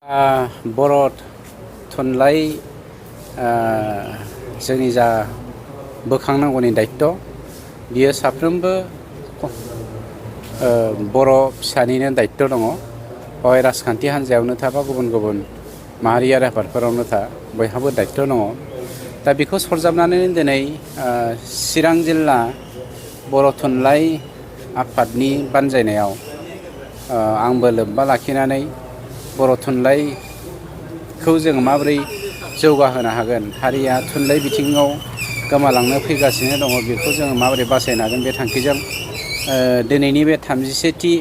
बर' थुनलाइ जोंनि जा बोखांनांगौनि दायित्व बियो साफ्रोमबो बर' फिसानिनो दायित्व दङ। हय राजखान्थि हान्जायावनो था बा गुबुन गुबुन माहारियारि आफादफोरावनो था बयहाबो दायित्व दङ। दा बेखौ सरजाबनानै दिनै चिरां जिल्ला बर' थुनलाइ आफादनि बानजायनायाव आंबो लोब्बा लाखिनानै बर' थुनलाइखौ जों माबोरै जौगाहोनो हागोन, हारिया थुनलाइ बिथिङाव गोमालांनो फैगासिनो दङ, बेखौ जोङो माबोरै बासायनो हागोन बे थांखिजों दिनैनि बे 37थि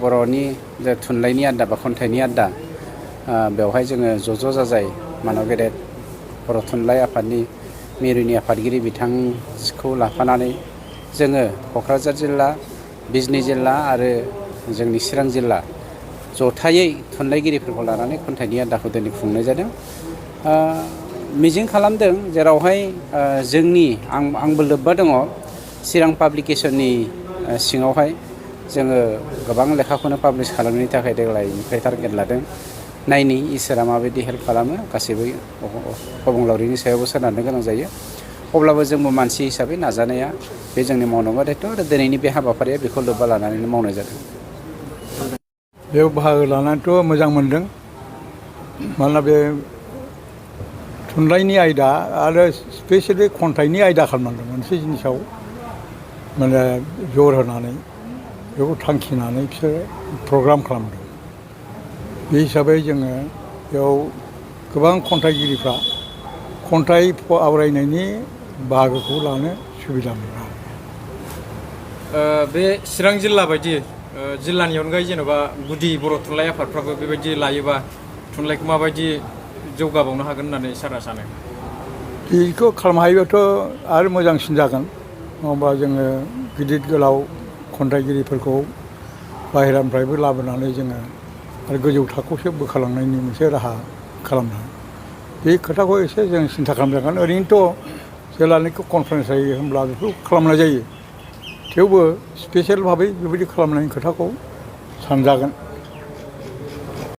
बर'नि जे थुनलाइनि आड्डा बा खन्थाइनि आड्डा बेवहाय जोङो ज' जाजाय मानव गेदेर बर' थुनलाइ आफादनि मिरुनि आफादगिरि बिथांखौ लाफानानै जोङो क'क्राझार जिल्ला, बिजनी जिल्ला आरो जोंनि चिरां जिल्ला जथायै थुनलाइगिरिफोरखौ लानानै खन्थाइनि आड्डाखौ दिनै खुंनाय जादों। मिजिं खालामदों जेरावहाय जोंनि आंबो लोब्बा दङ चिरां पाब्लिकेसननि सिङावहाय जोङो गोबां लेखाखौनो पाब्लिश खालामनायनि थाखाय देग्लायनिफ्राय टारगेट लादों। नायनि इसोरा माबायदि हेल्प खालामो, गासैबो अबंलावरिनि सायावबो सोनारनो गोनां जायो। अब्लाबो जोंबो मानसि हिसाबै नाजानाया बे जोंनि मावनांगौ दायित्व आरो दिनैनि बे हाबाफारिया बेखौ लोब्बा लानानैनो मावनाय जादों। बेयाव बाहागो लानानैथ' मोजां मोनदों। मानोना बे थुनलाइनि आयदा आरो स्पेसियेलि खन्थाइनि आयदा खालामनांगौ मोनसे जिनिसाव माने जर होनानै बेखौ थांखिनानै बिसोरो प्रग्राम खालामदों। बे हिसाबै जोङो बेयाव गोबां खन्थाइगिरिफ्रा खन्थाइ आवरायनायनि बाहागोखौ लानो सुबिदा मोनो। बे चिरां जिल्ला बायदि जिल्लानि अनगायै जेन'बा गुदि बर' थुनलाइ आफादफ्राबो बेबायदि लायोबा थुनलाइखौ माबायदि जौगाबावनो हागोन होननानै सारा सानो? बेखौ खालामनो हायोबाथ' आरो मोजांसिन जागोन। नङाबा जोङो गिदिर गोलाव खन्थाइगिरिफोरखौ बाहेरानिफ्रायबो लाबोनानै जोङो आरो गोजौ थाखोआवसो बोखालांनायनि मोनसे राहा खालामनो हायो। बे खोथाखौ एसे जों सिन्था खालामनांगोन। ओरैनोथ' जेब्लानाखि कनफारेन्स जायो होमब्ला बेखौ खालामनाय जायो। थेवबो स्पेसियेल भाबै बेबायदि खालामनायनि खोथाखौ सानजागोन।